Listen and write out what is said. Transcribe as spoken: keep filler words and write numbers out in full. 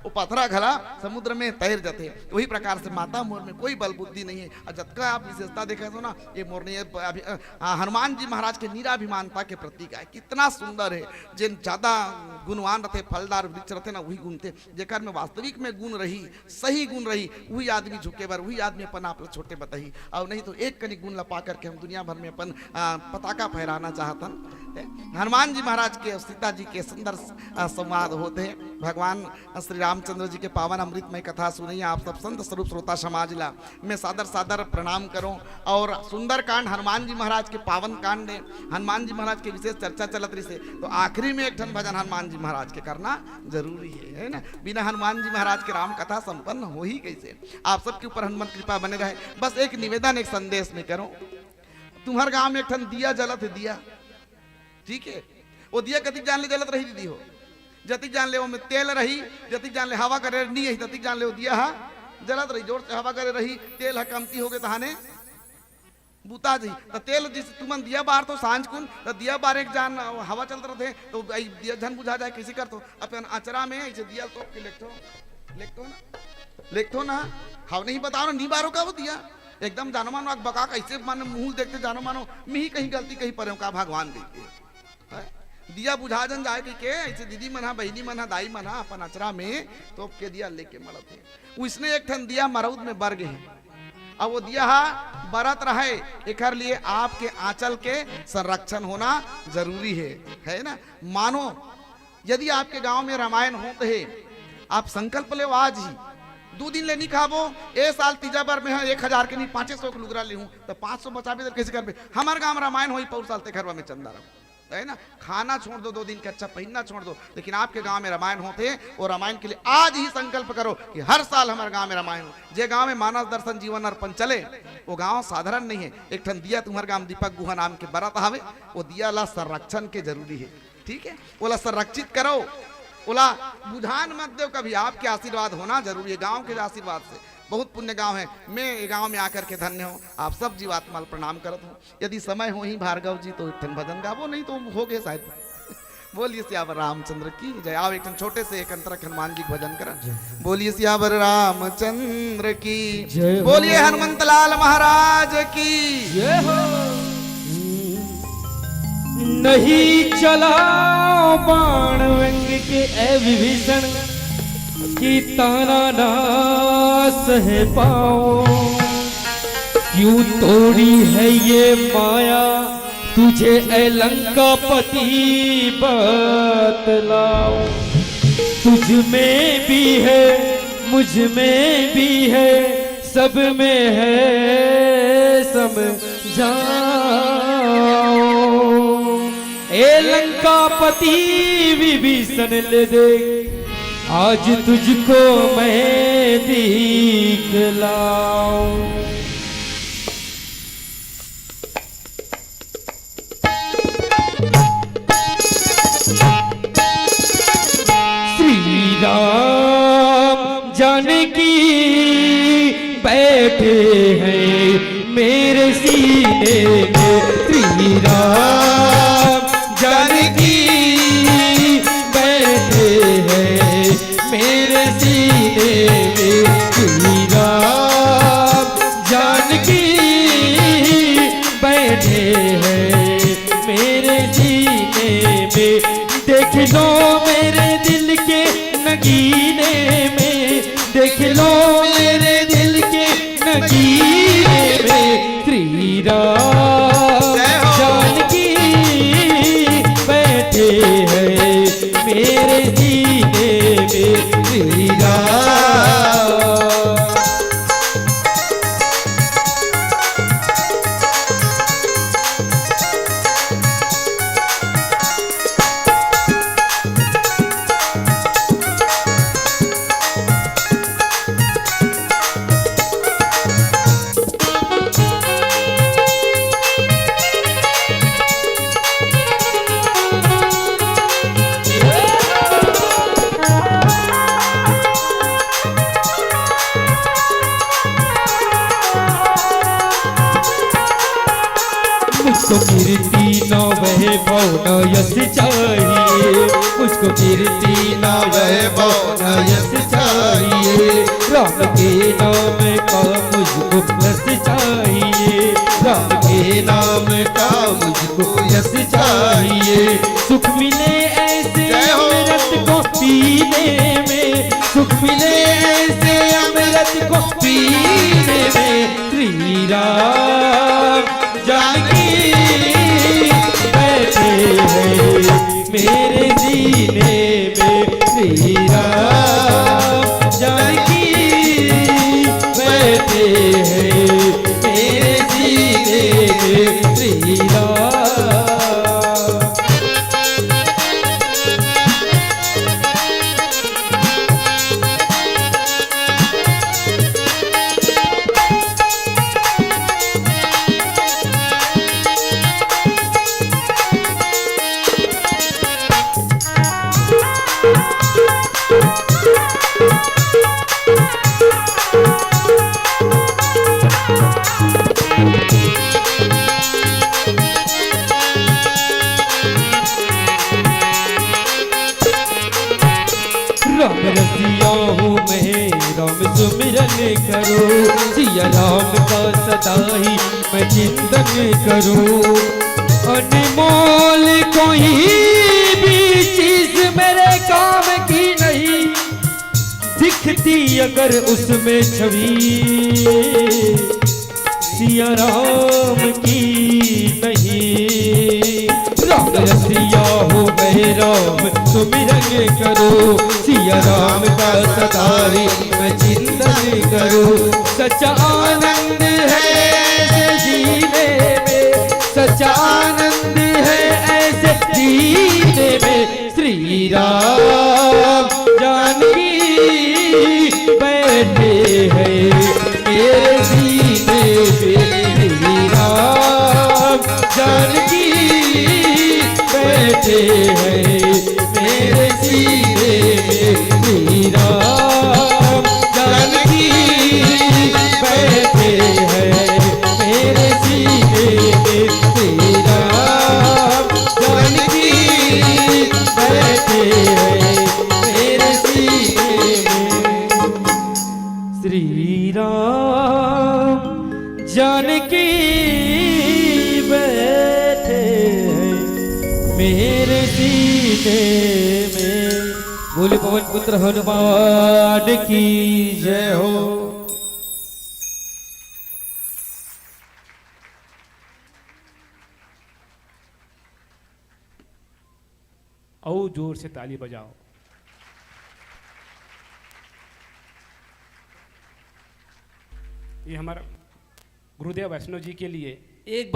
वो पथरा घला समुद्र में तैर जाते। वही प्रकार से माता मोर में कोई बल बुद्धि नहीं है। और जतका आप विशेषता देखे हो ना, ये मोर नहीं है, अभी, अ, हाँ, हनुमान जी महाराज के निराभिमानता के प्रतीक है। कितना सुंदर है। जिन ज्यादा गुणवान रहते, फलदार वृक्ष रहते ना, वही गुण थे। जेकर में वास्तविक में गुण रही, सही गुण रही, वही आदमी झुके बर, वही आदमी अपन आप ला छोटे बताही। और नहीं तो एक कनिक गुण ला पा करके हम दुनिया भर में अपन, आ, पताका फहराना चाहतन। हनुमान जी महाराज के और सीता जी के सुंदर, आ, संवाद होते हैं। भगवान श्री रामचंद्र जी के पावन अमृतमय कथा सुनइया आप सब संत स्वरूप श्रोता समाज ला मैं सादर सादर प्रणाम करूं। और सुंदरकांड हनुमान जी महाराज के पावन कांड है, हनुमान जी महाराज के विशेष चर्चा चलत रहिसे, तो आखिरी में एक ठन भजन हनुमान जी महाराज के करना जरूरी है, है ना? बिना हनुमान जी महाराज के राम कथा संपन्न होही कैसे? आप सबके ऊपर हनुमत कृपा बने रहे। बस एक निवेदन, एक संदेश में करूं, तुम्हर गांव में एक ठन दिया जलत है, दिया, ठीक है? वो दिया कतिक जान ले जलत रही दीदी हो, जतिक जान ले ओमे तेल रही, जतिक जान ले हवा करे नहीं है, ततिक जान ले वो दिया हा जलत रही। जोर से हवा करे रही, तेल हा कमती हो गए तहाने बुता जी। त तेल जिस तुमन दिया बार तो सांझ कुन, त दिया बार एक जान हवा चलत रहते, तो आई दिया झन बुझा जाए, कैसे कर तो अपन अचरा में ऐसे दिया तो के लेखथो, लेखथो ना, लेखथो ना, हव नहीं बताओ ना, नहीं बारो का वो दिया। एकदम जानो मानो आग बका कैसे मन मुंह देखते जानो मानो मिही कहीं गलती कहीं परे का भगवान देख के। हैं? दिया बुझा जन जाए कहिके, ऐसे दीदी मन हा, बहिनी मन हा, दाई मन हा, अपन अचरा में तोप के दिया लेके मरत हे। उसने एक ठन दिया मरउद में बर गे हे। अब वो दिया हा बरत रहे, एकर लिए आपके आंचल के संरक्षण होना जरूरी है, है ना? मानो यदि आपके गांव में रामायण होत हे, आप संकल्प ले आज ही, दू दिन ले नहीं खाबो, ए साल तीजा बर में हा एक हजार के नहीं, पाँचे सौ के लुगरा लेहूं, तो पाँच सौ बचाबे तो कैसे करबे? हमार गांव में रामायण होई, पौर साल ते घरवा में चंदा रखो। है ना, खाना छोड़ दो, दो दिन के अच्छा पहनना छोड़ दो, लेकिन आपके गांव में रामायण होते, वो रामायण के लिए आज ही संकल्प करो कि हर साल हमारे गांव में रामायण हो। जे गांव में मानस दर्शन जीवन अर्पण चले, वो गांव साधारण नहीं है। एक ठन दिया तुम्हारे गांव दीपक गुहा नाम के बरत हवे, वो दिया ला संरक्षण के जरूरी है, ठीक है? ओला संरक्षित करो, ओला बुझान मत दो कभी। आपके आशीर्वाद होना जरूरी है, गांव के आशीर्वाद से। बहुत पुण्य गांव है, मैं ये गांव में आकर के धन्य हूँ। आप सब जीवात्मा ला प्रणाम करत हूँ। यदि समय होही भार्गव जी तो एक ठन भजन गाबो, नहीं तो हो गए शायद। बोलिए सियावर रामचंद्र की जय। आओ एक ठन छोटे से एक अंतरा हनुमान जी के भजन करा। बोलिए सियावर रामचंद्र की जय हो। बोलिए हनुमंत लाल महाराज की जय हो। नहीं चला बाण व्यंग के ए विभीषण, कि ताना ना सह पाऊं। क्यों तोड़ी है ये माया, तुझे ए लंकापति बतलाऊं। तुझ में भी है, मुझ में भी है, सब में है समझाऊं। ए लंकापति विभीषण ले देख, आज तुझको मैं दिखलाऊं। श्री राम जानकी बैठे हैं मेरे सीने में। श्री राम जानकी बैठे हैं मेरे सीने में। श्री राम जानकी बैठे हैं मेरे सीने में। देख लो मेरे दिल के नगीने में, देख लो मेरे दिल के नगीने में। श्री राम जय हो। जानकी बैठे हैं मेरे सीने में। श्री राम। मुझको कीर्ति न वैभव न यश चाहिए, मुझको कीर्ति न वैभव न यश राम के नाम का मुझको यश चाहिए, राम के नाम का मुझको यश चाहिए। सुख मिले ऐसे अमृत को पीने में, सुख मिले ऐसे अमृत को पीने में। श्री राम जानकी बैठे हैं मेरे सीने में, श्री राम जानकी बैठे हैं मेरे सीने में, श्री राम। राम रसिया हूँ मैं, राम सुमिरन करो, सिया राम का सदा ही मैं चिंतन करूँ। अनमोल कोई भी चीज मेरे काम की नहीं, दिखती अगर उसमें छवि, सिया राम की नहीं। राम रसिया हो मैं, राम सुमिरन करो, सिया राम का सदा ही मैं चिंतन करूँ। सच्चा आनंद है ऐसे जीने में, सच्चा आनंद है ऐसे जीने में। श्री राम जानकी बैठे हैं मेरे सीने पे, श्री राम जानकी बैठे हैं मेरे सीने में, श्री राम जानकी बैठे हैं मेरे सीने में, श्री राम जानकी बैठे हैं मेरे सीने में। श्री राम जानकी बैठे हैं मेरे सीने में। बोले पवन पुत्र हनुमान की जय हो। और जोर से ताली बजाओ। ये हमारा गुरुदेव वैष्णव जी के लिए एक